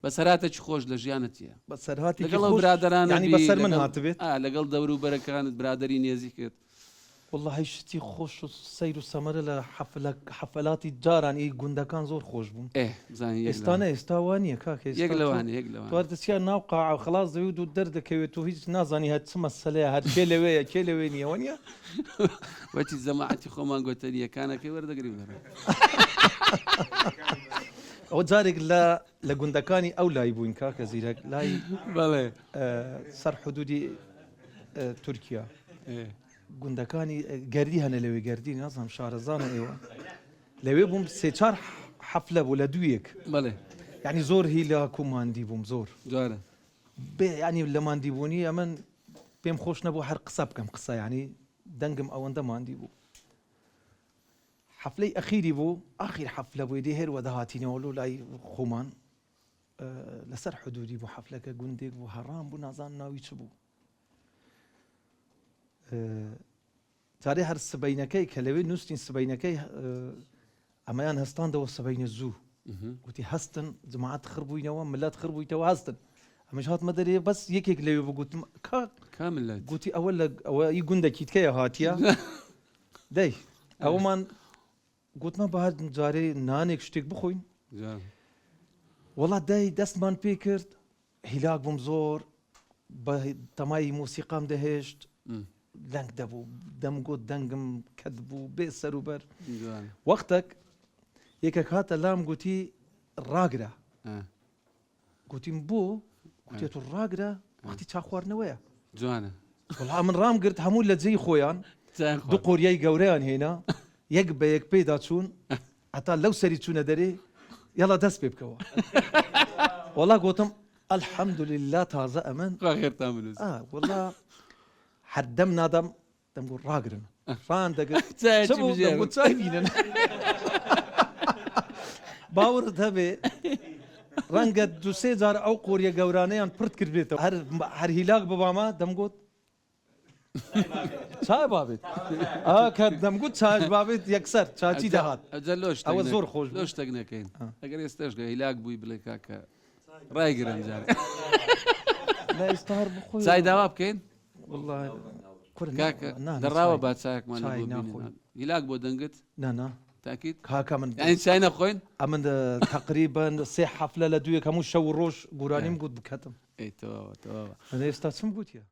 بەسەرهاتێکی خۆش لە ژیانت چییە؟ بەسەرهاتێکی لەگەڵ ئەو خۆش برادەرانە یانی بی بەسەر من لەگەڵ هاتبێت؟ ئا لەگەڵ دەوروبەرەکانت برادەری نێزیکت. وەڵاهی شتی خۆش و سەیر و سەمەرە لە حەفلە حەفەلاتی جاران ئی گوندەکان زۆر خۆش بوون. ئێ بزانین یەک ئێستا لەوان نە ئێستا وا نییە کاکە یەک ئێستا تۆ لەوانە یەک تۆ لەوانە. هەر دەچیە ناو قاعە و خەڵاس دەبی و دوو دەردەکەوێت و هیچ نازانی هەر چ مەسەلەیە هەر کێ لەوێیە کێ لەوێ نییە وەنیە؟ وەچی جەماعەتی خۆمان گۆتەرییەکانەکەی وەردەگرین دەڕۆین. ئەوە جارێک لە لە گوندەکانی ئەو لای بووین کاکە زیرەک لای بەڵێ سەر حدودی تورکیا گوندەکانی گەردی هەنە لەوێ گەردی نازانم شارەزانە ئێوە لەوێ بووم سێ چار حەفلە بوو لە دوویەک بەڵێ یعنی زۆر هیلاک و ماندی بووم زۆر جوانە بێ ینی لە ماندیبوونی ئەمن پێم خۆش نەبوو هەر قسە بکەم قسە ینی دەنگم ئەوەندە ماندی بوو حەفلەی ئەخیری بوو ئاخیر حەفلە بوو ئیدی هێروە دەهاتینەوە لۆ لای خۆمان لەسەر حدودی بوو حەفلەکە گوندێک بوو هەڕام بوو نازان ناوی چ بوو جارێ هەر سبینەکەی کە لەوێ نووسین سبینەکەی ئەمەیان هەستاندەوە سبینە زوو گوتی هەستن جماعەت خڕ بووینەوە ملت خڕ بوویتەوە هەستن ئەمەش هاتمە دەرێ بەس یەکێک لەوێ بگوتم کاک کاملت گوتی ئەوە لە ئەوە ئی گوندەکی تکەیە هاتیە دەی ئەومان گوتمان با هەر جارێ نانێک شتێک بخۆین وەڵا دای دەستمان پێ کرد هیلاک بووم زۆر بە تەمای مۆسیقام دەهێشت دەنگ دەبوو دەمگوت دەنگم کەت بوو بێ سەروبەر وەختێک یەکێک هاتە لام گوتی ڕاگرە گوتیم بۆ؟ گوتی تۆ ڕاگرە وەختی چا خواردنەوەیە. جوانە. وەڵا من ڕام گرت هەموو لە جێی خۆیان چایان دوو خوارد. قۆریای گەورەیان هێنا یەک بە یەک پێدا چوون هەتا لەو سەری چوونە دەرێ یەڵا دەست پێ بکەوە. وەڵا گۆتم الحمدللە تازە ئەمن خوا خێرتان بنووسێ. ئا وەڵا هەر دەم نادەم دەمگوت ڕاگرن ڕان دەگرت چایەکی چ بوو؟ بژێرن. دەمگوت چای بینن باوەڕت هەبێ ڕەنگە دوو سێ جار ئەو قۆریە گەورانەیان پرت کردبێتەوە هەر هەر هیلاک ببامە دەمگوت چای بابێت ئا کە دەمگوت چاش بابێت یەکسەر چاچی دەهات ئەجا لۆ شتێک ئەوە نەک- زۆر خۆش لۆ بوو. شتێک نەکەین ئەگەر ئێستاش لە هیلاک بووی بڵێ کاکە ڕایگرن جارێ لە ئێستا هەر بخۆی چای داوا بکەین وەڵا کورە کاکە نا نا دەڕاوە چای با چایەکمان چای بۆ بینین. ناخۆین. هیلاک بۆ دەنگت نا نا تاکید کاکە من یعنی چای نەخۆین ئەمن تقریبا سێ حەفلە لە دوویەک هەموو شەو و ڕۆژ گۆرانیم گوت بکەتم ئەی تەواوە تەواوە من ئێستا چم گوتیە؟